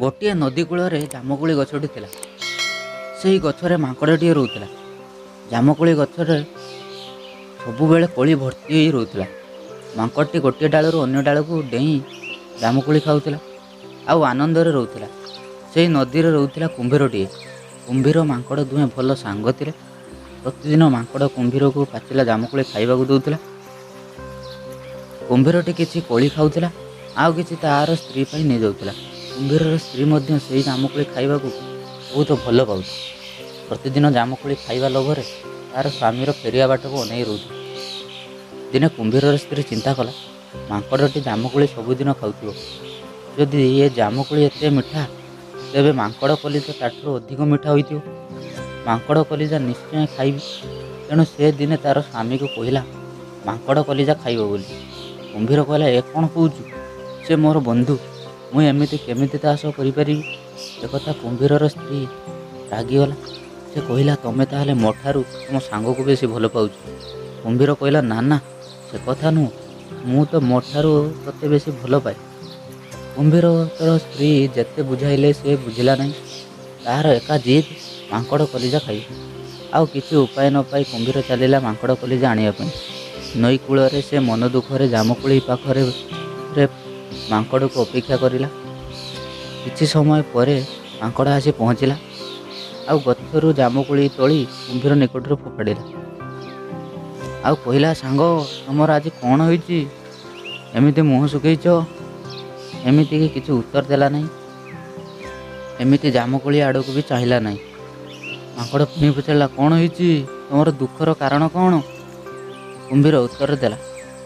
ଗୋଟିଏ ନଦୀ କୂଳରେ ଜାମୁକୋଳି ଗଛଟି ଥିଲା। ସେହି ଗଛରେ ମାଙ୍କଡ଼ଟିଏ ରହୁଥିଲା। ଜାମୁକୋଳି ଗଛରେ ସବୁବେଳେ କୋଳି ଭର୍ତ୍ତି ହୋଇ ରହୁଥିଲା। ମାଙ୍କଡ଼ଟି ଗୋଟିଏ ଡାଳରୁ ଅନ୍ୟ ଡାଳକୁ ଡେଇଁ ଜାମୁକୋଳି ଖାଉଥିଲା ଆଉ ଆନନ୍ଦରେ ରହୁଥିଲା। ସେହି ନଦୀରେ ରହୁଥିଲା କୁମ୍ଭୀରଟିଏ। କୁମ୍ଭୀର ମାଙ୍କଡ଼ ଦୁହେଁ ଭଲ ସାଙ୍ଗ ଥିଲେ। ପ୍ରତିଦିନ ମାଙ୍କଡ଼ କୁମ୍ଭୀରକୁ ପାଚିଲା ଜାମୁକୋଳି ଖାଇବାକୁ ଦେଉଥିଲା। କୁମ୍ଭୀରଟି କିଛି କୋଳି ଖାଉଥିଲା, ଆଉ କିଛି ତାର ସ୍ତ୍ରୀ ପାଇଁ ନେଇଯାଉଥିଲା। କୁମ୍ଭୀରର ସ୍ତ୍ରୀ ମଧ୍ୟ ସେହି ଜାମୁକୋଳି ଖାଇବାକୁ ବହୁତ ଭଲ ପାଉଥିଲା। ପ୍ରତିଦିନ ଜାମୁକୋଳି ଖାଇବା ଲୋଭରେ ତାର ସ୍ୱାମୀର ଫେରିବା ବାଟକୁ ଅନେଇ ରହୁଥିଲା। ଦିନେ କୁମ୍ଭୀରର ସ୍ତ୍ରୀ ଚିନ୍ତା କଲା, ମାଙ୍କଡ଼ଟି ଜାମୁକୋଳି ସବୁଦିନ ଖାଉଥିବ। ଯଦି ଏ ଜାମୁକୋଳି ଏତେ ମିଠା, ତେବେ ମାଙ୍କଡ଼ କଲିଜା ତାଠାରୁ ଅଧିକ ମିଠା ହୋଇଥିବ। ମାଙ୍କଡ଼ କଲିଜା ନିଶ୍ଚୟ ଖାଇବି। ତେଣୁ ସେ ଦିନେ ତାର ସ୍ୱାମୀକୁ କହିଲା ମାଙ୍କଡ଼ କଲିଜା ଖାଇବ ବୋଲି। କୁମ୍ଭୀର କହିଲା, ଏ କ'ଣ କହୁଛୁ? ସେ ମୋର ବନ୍ଧୁ, ମୁଁ ଏମିତି କେମିତି ତା ସହ କରିପାରିବି? ଏକଥା କୁମ୍ଭୀରର ସ୍ତ୍ରୀ ରାଗିଗଲା। ସେ କହିଲା, ତମେ ତାହେଲେ ମୋ ଠାରୁ ତୁମ ସାଙ୍ଗକୁ ବେଶୀ ଭଲ ପାଉଛ। କୁମ୍ଭୀର କହିଲା, ନା ନା, ସେ କଥା ନୁହଁ, ମୁଁ ତ ମୋ ଠାରୁ ତୋତେ ବେଶୀ ଭଲ ପାଏ। କୁମ୍ଭୀରର ସ୍ତ୍ରୀ ଯେତେ ବୁଝାଇଲେ ସେ ବୁଝିଲା ନାହିଁ। ତାହାର ଏକା ଜିଦ୍, ମାଙ୍କଡ଼ କଲିଜା ଖାଇବ। ଆଉ କିଛି ଉପାୟ ନ ପାଇ କୁମ୍ଭୀର ଚାଲିଲା ମାଙ୍କଡ଼ କଲିଜା ଆଣିବା ପାଇଁ। ନଈ କୂଳରେ ସେ ମନ ଦୁଃଖରେ ଜାମୁକୋଳି ପାଖରେ ମାଙ୍କଡ଼କୁ ଅପେକ୍ଷା କରିଲା। କିଛି ସମୟ ପରେ ମାଙ୍କଡ଼ ଆସି ପହଞ୍ଚିଲା ଆଉ ଗଛରୁ ଜାମୁକୋଳି ତୋଳି କୁମ୍ଭୀର ନିକଟରୁ ଫୋପାଡ଼ିଲା ଆଉ କହିଲା, ସାଙ୍ଗ, ତୁମର ଆଜି କ'ଣ ହୋଇଛି? ଏମିତି ମୁହଁ ଶୁଖେଇଛ? ଏମିତିକି କିଛି ଉତ୍ତର ଦେଲା ନାହିଁ, ଏମିତି ଜାମୁକୋଳି ଆଡ଼କୁ ବି ଚାହିଁଲା ନାହିଁ। ମାଙ୍କଡ଼ ପୁଣି ପଚାରିଲା, କ'ଣ ହେଇଛି? ତୁମର ଦୁଃଖର କାରଣ କ'ଣ? କୁମ୍ଭୀର ଉତ୍ତର ଦେଲା,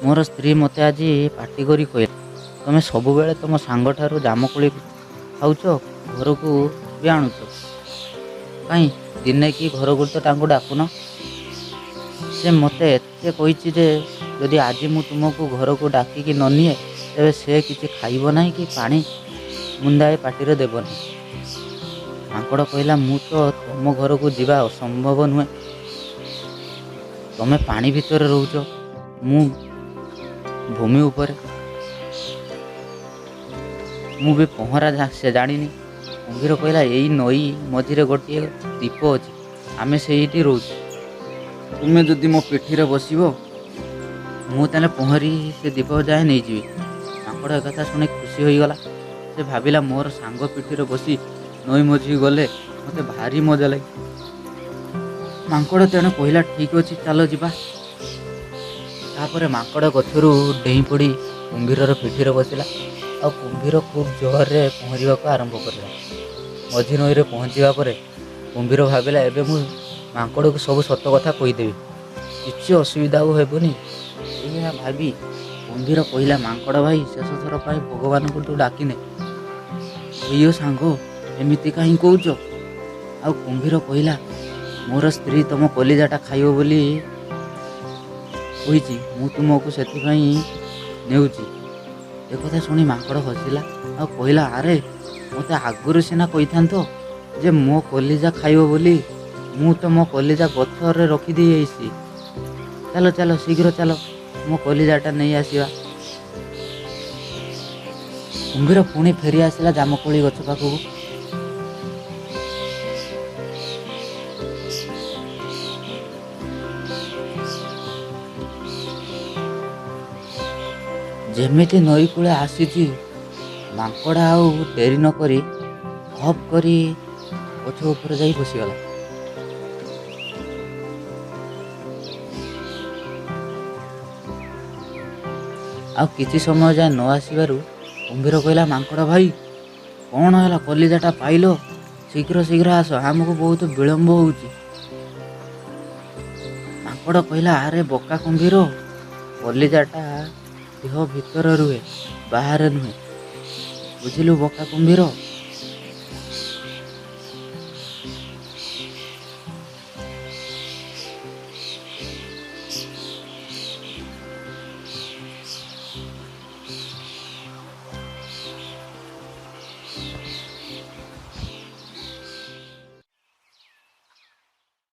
ମୋର ସ୍ତ୍ରୀ ମୋତେ ଆଜି ପାଟି କରି କହିଲା, ତୁମେ ସବୁବେଳେ ତୁମ ସାଙ୍ଗଠାରୁ ଜାମୁକୋଳି ଖାଉଛ, ଘରକୁ ବି ଆଣୁଛ, କାହିଁ ଦିନେ କି ଘରକୁ ତ ତାଙ୍କୁ ଡାକୁନ? ସେ ମୋତେ ଏତେ କହିଛି ଯେ ଯଦି ଆଜି ମୁଁ ତୁମକୁ ଘରକୁ ଡାକିକି ନ ନିଏ, ତେବେ ସେ କିଛି ଖାଇବ ନାହିଁ କି ପାଣି ମୁନ୍ଦାଏ ପାଟିରେ ଦେବ ନାହିଁ। ମାଙ୍କଡ଼ କହିଲା, ମୁଁ ତ ତୁମ ଘରକୁ ଯିବା ଅସମ୍ଭବ ନୁହେଁ। ତମେ ପାଣି ଭିତରେ ରହୁଛ, ମୁଁ ଭୂମି ଉପରେ। ମୁଁ ବି ପହଁରା ସେ ଜାଣିନି। କୁମ୍ଭୀର କହିଲା, ଏଇ ନଈ ମଝିରେ ଗୋଟିଏ ଦ୍ୱୀପ ଅଛି, ଆମେ ସେଇଠି ରହୁଛୁ। ତୁମେ ଯଦି ମୋ ପିଠିରେ ବସିବ, ମୁଁ ତାହେଲେ ପହଁରି ସେ ଦ୍ୱୀପ ଯାଏଁ ନେଇଯିବି। ମାଙ୍କଡ଼ ଏକଥା ଶୁଣି ଖୁସି ହୋଇଗଲା। ସେ ଭାବିଲା, ମୋର ସାଙ୍ଗ ପିଠିରେ ବସି ନଈ ମଝିକୁ ଗଲେ ମୋତେ ଭାରି ମଜା ଲାଗେ। ମାଙ୍କଡ଼ ତେଣୁ କହିଲା, ଠିକ୍ ଅଛି, ଚାଲ ଯିବା। ତାପରେ ମାଙ୍କଡ଼ ଗଛରୁ ଡେଇଁ ପଡ଼ି କୁମ୍ଭୀରର ପିଠିରେ ବସିଲା ଆଉ କୁମ୍ଭୀର ଖୁବ୍ ଜୋରରେ ପହଁରିବାକୁ ଆରମ୍ଭ କରିଲା। ମଝି ନଈରେ ପହଞ୍ଚିବା ପରେ କୁମ୍ଭୀର ଭାବିଲା, ଏବେ ମୁଁ ମାଙ୍କଡ଼କୁ ସବୁ ସତ କଥା କହିଦେବି, କିଛି ଅସୁବିଧା ଆଉ ହେବନି। ଏଇଆ ଭାବି କୁମ୍ଭୀର କହିଲା, ମାଙ୍କଡ଼ ଭାଇ, ଶେଷ ଥର ପାଇଁ ଭଗବାନଙ୍କୁ ତୁ ଡାକିନେ। ଅಯ್ୟୋ ସାଙ୍ଗ, ଏମିତି କାହିଁ କହୁଛ? ଆଉ କୁମ୍ଭୀର କହିଲା, ମୋର ସ୍ତ୍ରୀ ତମ କଲିଜାଟା ଖାଇବ ବୋଲି କହିଛି, ମୁଁ ତୁମକୁ ସେଥିପାଇଁ ନେଉଛି। ଏକଥା ଶୁଣି ମାଙ୍କଡ଼ ହସିଲା ଆଉ କହିଲା, ଆରେ ମୋତେ ଆଗରୁ ସିନା କହିଥାନ୍ତ ଯେ ମୋ କଲିଜା ଖାଇବ ବୋଲି, ମୁଁ ତ ମୋ କଲିଜା ଗଛରେ ରଖିଦେଇ ଯାଇଛି। ଚାଲ ଚାଲ, ଶୀଘ୍ର ଚାଲ, ମୋ କଲିଜାଟା ନେଇ ଆସିବା। କୁମ୍ଭୀର ପୁଣି ଫେରି ଆସିଲା ଜାମୁକୋଳି ଗଛ ପାଖକୁ। ଯେମିତି ନଈ କୂଳେ ଆସିଛି, ମାଙ୍କଡ଼ ଆଉ ଡେରି ନକରି ହପ୍ କରି ଗଛ ଉପରେ ଯାଇ ବସିଗଲା। ଆଉ କିଛି ସମୟ ଯାଏ ନ ଆସିବାରୁ କୁମ୍ଭୀର କହିଲା, ମାଙ୍କଡ଼ ଭାଇ, କ'ଣ ହେଲା? କଲିଜାଟା ପାଇଲ? ଶୀଘ୍ର ଶୀଘ୍ର ଆସ, ଆମକୁ ବହୁତ ବିଳମ୍ବ ହେଉଛି। ମାଙ୍କଡ଼ କହିଲା, ଆରେ ବୋକା କୁମ୍ଭୀର, କଲିଜାଟା ଦେହ ଭିତରେ ରୁହେ, ବାହାରେ ନୁହେଁ। ବୁଝିଲୁ ବୋକା କୁମ୍ଭୀର?